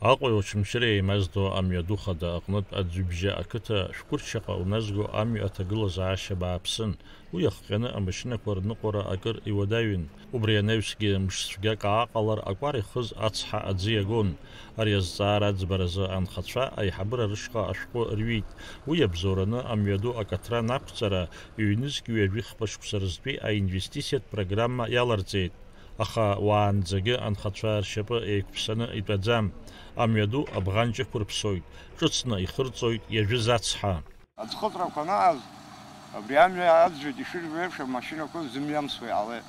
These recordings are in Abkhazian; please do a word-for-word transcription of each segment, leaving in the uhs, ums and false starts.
Аҟәеи Очамчыреи еимаздо амҩаду хада аҟнытә Аӡҩыбжьа ақыҭа Шәқәырчаҟа уназго амҩа аҭагылазаашьа бааԥсын. Уи иахҟьаны амашьынақәа рныҟәара акыр иуадаҩын. Убри анаҩсгьы мшцәгьак ааҟалар акәар ихыз ацҳа аӡы иагон. Ари азҵаара аӡбаразы анхацәа аиҳабыра рышҟа ашәҟәы рҩит. Уи иабзоураны амҩаду акаҭран ақәҵара ҩнызқь ҩажәихԥа шықәса рзтәи аинвестициатә программа иаларҵеит. Аха уаанӡагьы анхацәа ршьапы еиқәԥсаны итәаӡам. Амҩаду абӷанҷ ықәырԥсоит, ҿыцны ихырҵоит иажәыз ацҳа. Аӡхыҵрақәа анааз, абри амҩа аӡәӡәагьы ишыжәбо еиԥш, амашьынақәа зымҩамсуа иҟалеит.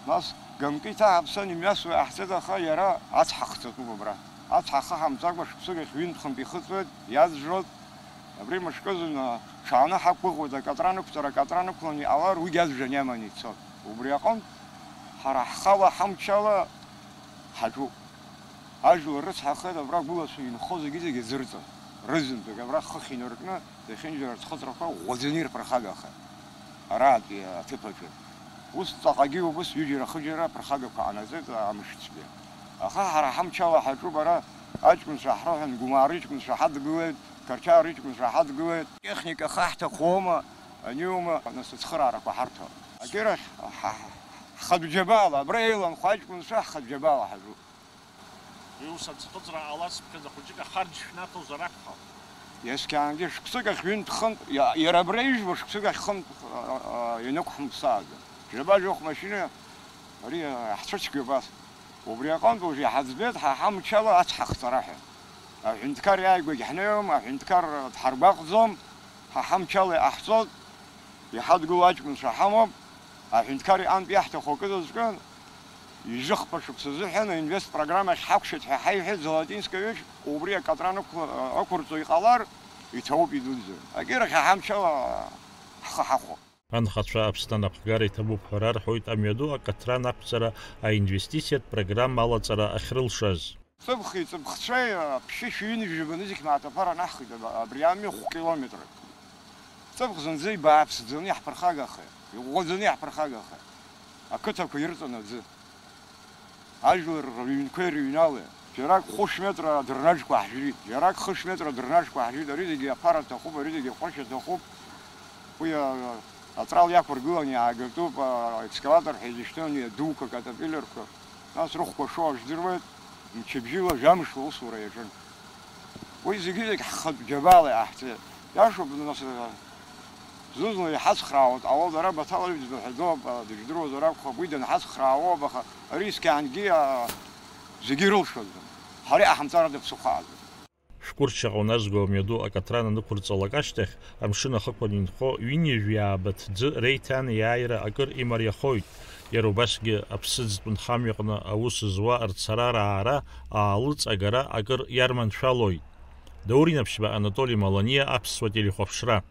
Нас ганкы иҭаҳаԥсан имҩасуа иҟаҳҵеит, аха иара ацҳа хҵатәуп абра. Ацҳа ахы ҳамҵакәа шықәсык ахь ҩынтә-хынтә ихыҵуеит, иаӡәӡәоит. Абри мышкызны ҽааны ҳақәгәыӷуеит, акатран ықәҵара, акатран ықәланы иҟалар, уигьы аӡәӡәан иаманы ицоит. Убри аҟынтә ҳара ҳхала ҳамчала ҳаҿуп. Ажәлар рыцҳахеит абра гәылацәа инхо зегьы-зегьы зырҵаз. Рызынтәык абра хыхь инаркны, зехьынџьара аӡхыҵрақәа ӷәӷәаӡаны ирԥырхагахеит араатәи аҭыԥ аҿы. Ус ҵаҟагьы убыс ҩыџьара-хыџьара аԥырхагақәа ҟанаҵеит амшцәгьа. Аха ҳара ҳамчала ҳаҿуп ара, аҷкәынцәа ҳрыҳәан, Гәымаа рыҷкәынцәа ҳадгылеит, Қарчаа рыҷкәынцәа ҳадгылеит. Техникаха ҳҭахума, аниума, нас ацхыраарақәа ҳарҭо. Акирахь ҳа-, ҳа-, ҳхатә џьабаала, абра еиланхо аҷкәынцәа ҳхатә џьабаала ҳаҿуп. Уи ус аӡхыҵра ҟалацыԥхьаӡа хәыҷык ахарџь шәнаҭозар акәхап. Иаскьаангьы шықәсык ахь ҩынтә-хынтә, иа-, иара абра ижәбо шықәсык ахь хынтә, а, а, ианықәҳмыԥсааӡа. Жәаба-жәохә машьына ари, а, ҳцәыцәгьоуп ас. Убри аҟынтә уажә иҳаӡбеит ҳа ҳамчала ацҳа хҵара ҳәа. Аҳәынҭқар иааигәагь ҳнеиуам, аҳәынҭқар дҳаргәаҟӡом, ҳа ҳамчала иҟаҳҵоит, иҳадгыло аҷкәынцәа ҳамоуп, аҳәынҭқар иҟынтә иаҳҭаху акы дазкын, ҩажәихԥа шықәса азыҳәан аинвестпрограммахь ҳақәшәеит ҳәа ҳаиҳәеит, Золотинскаҩык убри акатран ықәла-, ықәырҵо иҟалар, иҭабуп идуӡӡан. Акирахь ҳа ҳамчала ҳхы ҳахәо. Анхацәа Аԥсны анапхгара иҭабуп ҳәа рарҳәоит амҩаду акатран ақәҵара аинвестициатә программа алаҵара ахьрылшаз. Ҵыԥхи ҵыԥхцәеи, ԥшьышәи ҩынҩажәи баны зегь маҭәақәа ранаҳхит, аб-, абри амҩа хә-километрак. Ҵыԥх зынӡа ибааԥсӡаны иаҳԥырхагахеит, иӷәӷәаӡаны иаҳԥырхагахеит, ақыҭақәа ирҵан аӡы. Ажәлар рыҩнқәеи рыҩнали. Џьарак хәышә метра адырнаџқәа ҳжәит, џьарак хышә метра адырнаџқәа ҳжәит, ари зегьы аԥара аҭахуп, ари зегьы ахәашьа аҭахуп. Уи, а, атрал иақәыргыланы иаагатәуп, а, екскаватор ҳәа изышьҭоу ани адуқәа, катапиллерқәа. Нас рыхәқәа шоу ажәдыруеит, мчыбжьыла, жәамшла аусура иаҿын. Уи зегьы-зегь ҳхатә џьабаала иҟаҳҵеит. Иашоуп, нас, а, зны-зынла иҳацхраауа дҟалоит, ара Баҭал иҩӡба ҳәа дыҟоуп, а, дыжәдыруазар акәхап, уи данҳацхраауоуп, аха ари искьаангьы, а, зегьы ирылшаӡом. Ҳара иҟаҳамҵар ада ԥсыхәа аӡам. Шәқәырчаҟа уназго амҩаду акатран анықәырҵалак ашьҭахь, амшын ахықәан инхо ҩынҩажәи ааба ҭӡы реиҭанеиааира акыр имариахоит. Иара убасгьы аԥсыӡтә нхамҩаҟны аус зуа рцара-раара, аалыҵ агара акыр иарманшәалоит. Даур Инаԥшьба, Анатоли Маланиа, Аԥсуа телехәаԥшра.